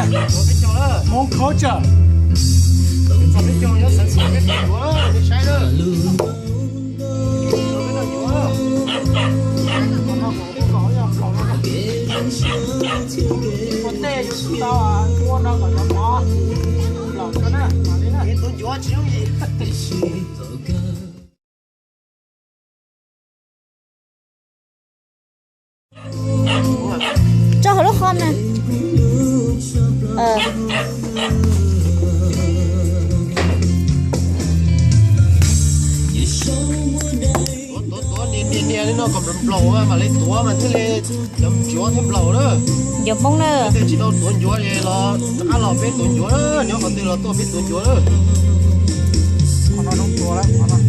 Hmoob culture. Txog peb caug nyob sawv tsees peb tus yuav nej saib na. Ua tej tau ua no kom cov mov laus na. Tus yuav tsis yooj yim. Tso hauv lub qhov na. Tuav tuav tuav nias nias nias li no kom nplaum nplaum mas mam li tuav mas thiaj li cov ncuav thiaj nplaum na. Ncuav Hmoob na. Tej tsis tau tuav ncuav es los rov qab los peb tuav ncuav na, nyob qhov twg los tuaj peb tuav ncuav na. Qhov no zoo tuav lawm qhov no.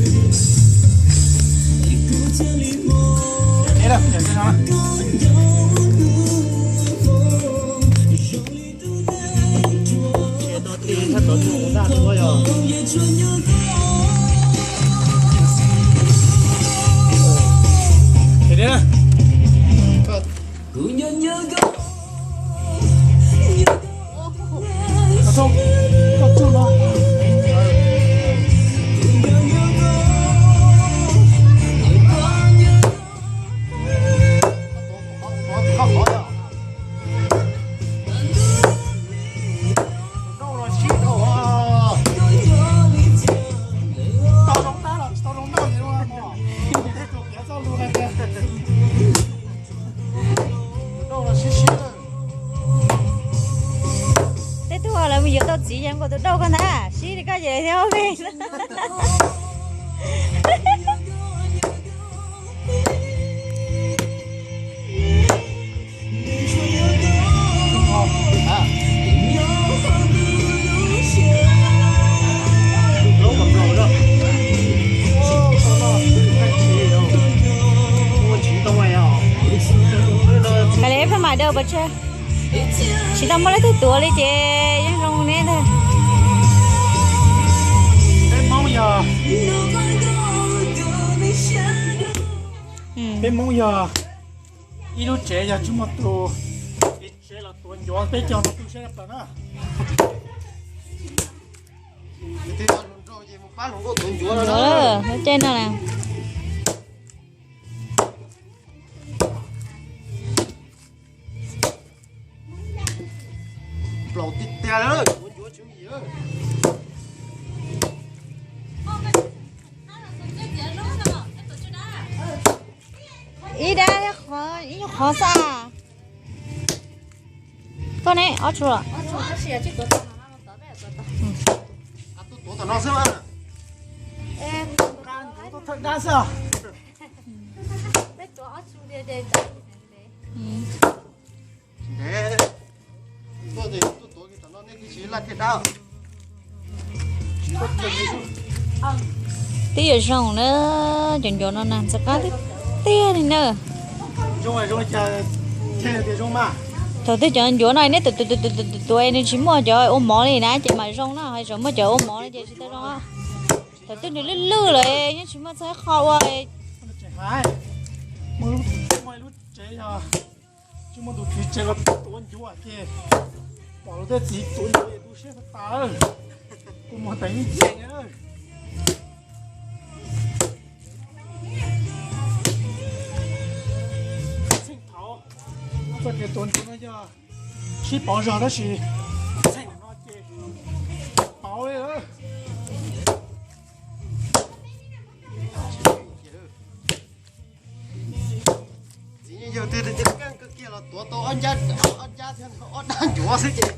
Tej tug lawv mus yuav tau txiv ces nkaus tus dauj koj ntag, sib li koj ces thiab ob peb. Kav liam peb mam daws pov tseg. Tsis tau muaj leej twg tuav li ces yeej zoo ne ntag. Peb Hmoob yog, peb Hmoob yog ib lub tsev yog tsis muaj tus, ib tsev los tuav ncuav peb caug no tu siab tshaj plaws na. Caij no na. Plaus tiag tiag lawm, tuav ncuav tswv yim. Ib dab, ib nyuag qhov xwb. Koj ne, ob tsuas. Tuav tom no xwb. Dab xwb. Twb yuav zoo na, cov ncuav no na ntxim qab tiag tiag li na. Thaum twg cov ncuav no neb tus tus tus tus tus nws tsis muaj cov ua mov li na ces mam zoo na, ho tseem muaj cov ua mov li ces tsis tau zoo. Thaum twg nws lwj lwj lawm nyob tsis muaj txhua qho ua. Tsis muaj tus txiv tsev los tuav ncuav ces pom luag tej txiv tuav ncuav es tu siab tas tas. Kuv mus teev ib ce. Txheej thaud txoj kev tuav ncuav no yog sib pauv zog tab sis txheej no ces pauv li lawm. Txiv yawg twg keej kawg kiag los tuav tau ob ncab, ob ncab thiab ob dab ncuav xwb ces yeej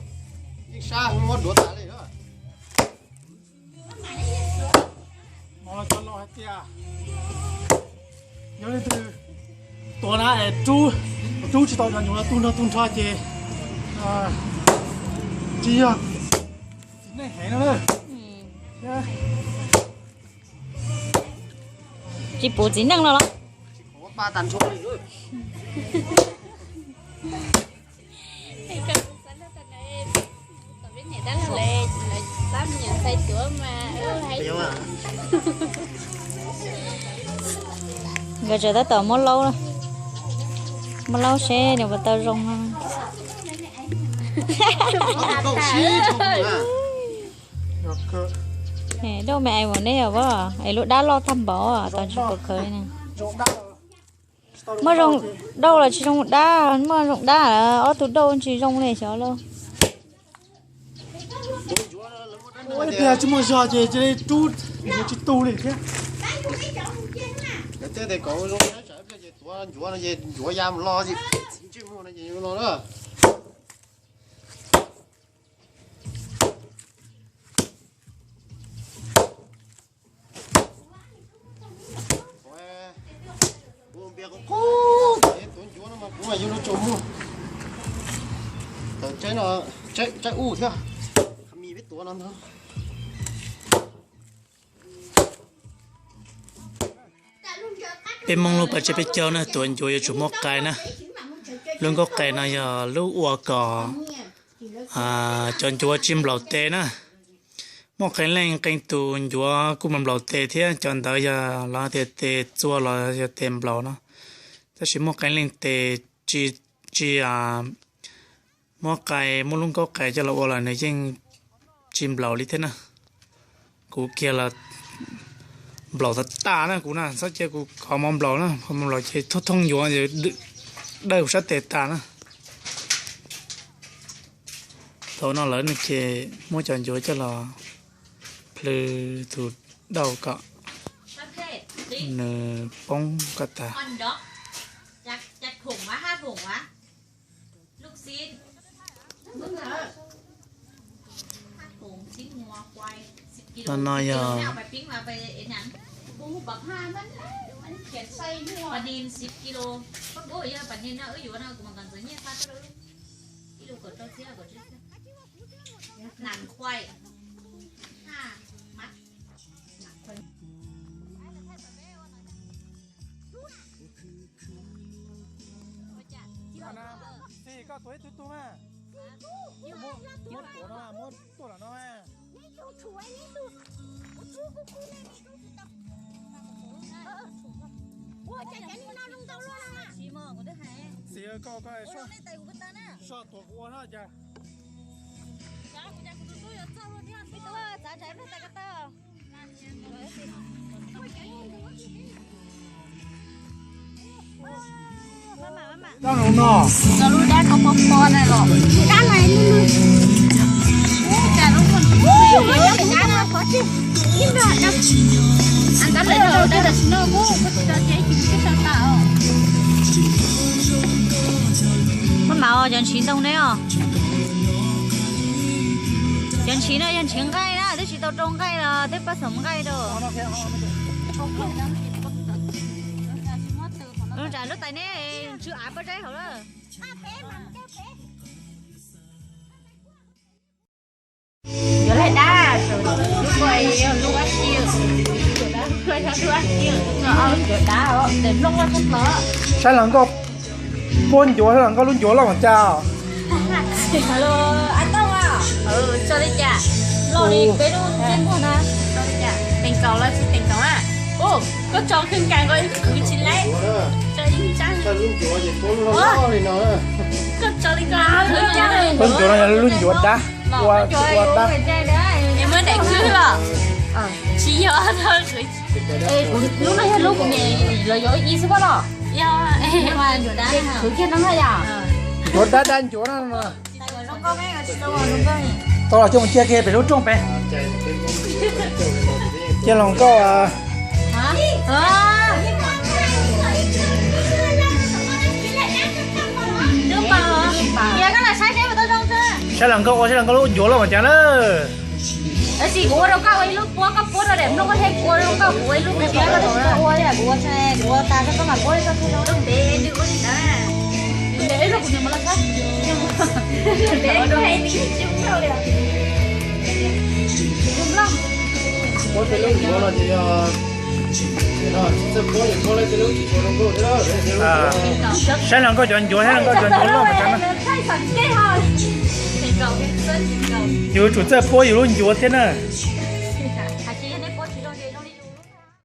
sab muab duav tas li. Hais tias yog leej twg tuav na es rub tsis tau cov ncuav no tu nrho tu nrho ces tsis yog txiv neej heev no. Tsis pum txiv neej no los? Nkawd tseem tab tom muab laub, muab laub seb nws puas tau zoo no. Dauj me es mus neb yog as, es lub dab loj tag npaum tau tsis pom khawv li na. Muaj zoo dauj los tsis zoo dab, muaj zoo dab ob tug dauj tsis zoo li xyov lauj. Ib pliag tsis muaj zog ces cia li rub yuav tsis tu li thiab. Tuav ncuav no ces ncuav ya mus los ces txiv ntsej muag no ces yuav los na. Tuav ncuav no mas kuv mas yuav luag tsaus muag. Tawm tsaib no, tsaib ub thiab. Mis peb tuav no ntag. Peb Hmoob lub pas tseb peb caug na, tuav ncuav yuav tsum muaj qai na. Lub nkauj qai no yog lub ua kom cov ncuav tsis nplaum tes na. Muaj qee leej qee tus ncuav kuj nplaum tes thiab, cov ntawd yog lawv tias tes txua los yog tes nplaum no. Tab sis muaj qee leej tes tsis, tsis muab qai, muab lub nkauj qai coj los ua los nws yeej tsis nplaum li thiab na. Kuv kiag los nplaum tas tas na, kuv na txhob cia kuv qhov mov nplaum na, qhov mov nplaum ces thooj thooj ncuav dawj kuv sab tes tas na. Thaum no lawv ces muab cov ncuav coj los plhws tus dauj kom nws poob kom tas. No no yog Xis, koj tuav ib tug tug mas. Muab tuav no, muab tuaj lawm no mas. Xis, koj, koj soj tuav kuv ua no cas. Lub dab ko pov pov na los. Dab no, dab no, dab no, dab no, dab no, dab no. Muab mam os, cov ntshis ntoo ne os. Cov ntshis no yog ntshis nqaij na, twb tsis tau rau nqaij los twb pab xaum nqaij rau. Lub tais ne, tsw av pab zaib hauv lawm. Yuav laj dab, lub ko yog lub ab si, lub ab si, yuav dab, tes nplooj loj tshaj plaws. Saib hluas nkauj puab ncuav, saib hluas nkauj lub ncuav loj mas cas. Tso li cas, loj li peb lub ntsej muag na. Teem kaum los tsis teem kaum a. Koj tso kheej kawg nkaus ib khwv tsis laib. Tso ib tsab. Koj tso li ko. Lub ncuav no yog lub ncuav dab, ua dab. Es muab daim khwb los. Tsis yog, lub no yog lub kuv niam los yuav ib xwb pob los. Yog, khwv kiag no na yom. Ncuav dab dab ncuav no. Tau los coj mus cia kiag pem lub rooj pem. Cia hluas nkauj. Saib hluas nkauj ua, saib hluas nkauj lub ncuav loj mas cas na. Tab sis kuv ua rau koj ua ib lub puab, koj puab rau daim nplooj, koj thiaj ua rau koj, kuv ua ib lub puab, koj ua, kuv ua, kuv ua tas koj mam puab li koj thiaj rau. Saib hluas nkauj cov ncuav, saib hluas nkauj cov ncuav loj mas cas na. Yus tsum txawj puab yus lub ncuav thiab na.